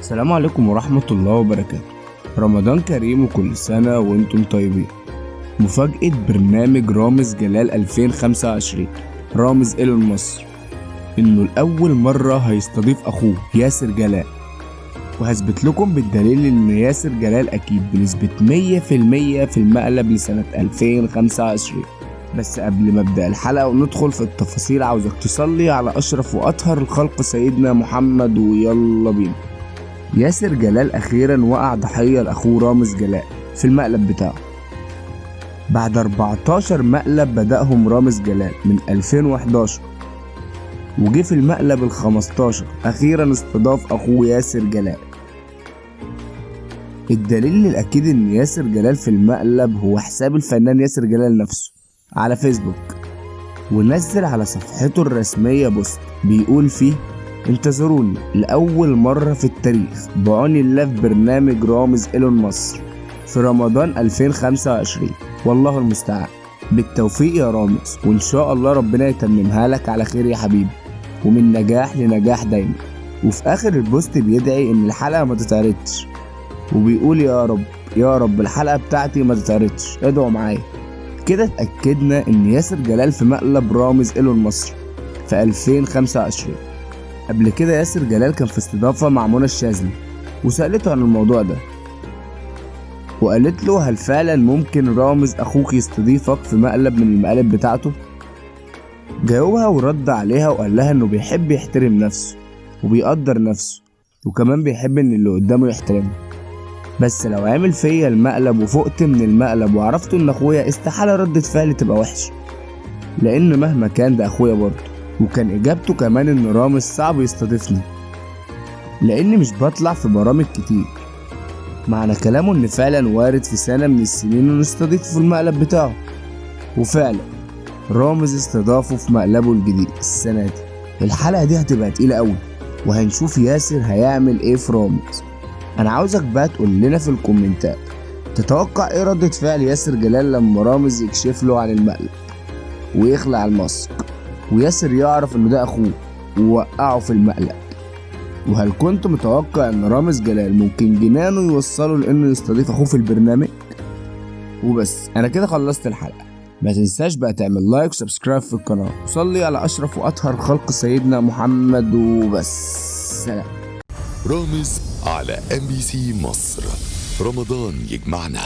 السلام عليكم ورحمة الله وبركاته. رمضان كريم وكل سنة وانتم طيبين. مفاجأة برنامج رامز جلال 2025، رامز إيلون مصر، إنه لأول مرة هيستضيف أخوه ياسر جلال، وهثبت لكم بالدليل إن ياسر جلال أكيد بنسبة 100% في المقلب لسنة 2025. بس قبل ما ابدأ الحلقة وندخل في التفاصيل، عاوزك تصلي على أشرف وأطهر الخلق سيدنا محمد، ويلا بينا. ياسر جلال أخيرا وقع ضحية لأخوه رامز جلال في المقلب بتاعه بعد 14 مقلب بدأهم رامز جلال من 2011، وجه في المقلب ال15 أخيرا استضاف أخوه ياسر جلال. الدليل الأكيد إن ياسر جلال في المقلب هو حساب الفنان ياسر جلال نفسه على فيسبوك، ونزل على صفحته الرسمية post بيقول فيه: انتظروني لأول مرة في التاريخ بعون الله في برنامج رامز إيلون مصر في رمضان 2025، والله المستعان. بالتوفيق يا رامز، وإن شاء الله ربنا يتممها لك على خير يا حبيبي، ومن نجاح لنجاح دايما. وفي آخر ال post بيدعي إن الحلقة ما تتعرضش، وبيقول يا رب يا رب الحلقة بتاعتي ما تتعرضش، ادعوا معايا. كده اتأكدنا إن ياسر جلال في مقلب رامز إيلون مصر في 2025. قبل كده ياسر جلال كان في استضافة مع منى الشاذلي، وسألته عن الموضوع ده، وقالت له هل فعلا ممكن رامز أخوك يستضيفك في مقلب من المقالب بتاعته؟ جاوبها ورد عليها وقال لها إنه بيحب يحترم نفسه وبيقدر نفسه، وكمان بيحب إن اللي قدامه يحترمه، بس لو عمل فيا المقلب وفقت من المقلب وعرفت إن أخويا، استحالة ردة فعلي تبقى وحشة، لأن مهما كان ده أخويا برضه. وكان إجابته كمان إن رامز صعب يستضيفني لأني مش بطلع في برامج كتير. معنى كلامه إن فعلا وارد في سنة من السنين إنه يستضيفه في المقلب بتاعه، وفعلا رامز استضافه في مقلبه الجديد السنة دي. الحلقة دي هتبقى تقيلة أوي، وهنشوف ياسر هيعمل إيه في رامز. أنا عاوزك بقى تقول لنا في الكومنتات تتوقع إيه ردة فعل ياسر جلال لما رامز يكشف له عن المقلب ويخلع ال mask، وياسر يعرف إنه ده أخوه ووقعه في المقلب. وهل كنت متوقع إن رامز جلال ممكن جنانه يوصله لإنه يستضيف أخوه في البرنامج؟ وبس أنا كده خلصت الحلقة. ما تنساش بقى تعمل like و subscribe في القناة، وصلي على أشرف وأطهر خلق سيدنا محمد، وبس سلام. رامز على MBC مصر، رمضان يجمعنا.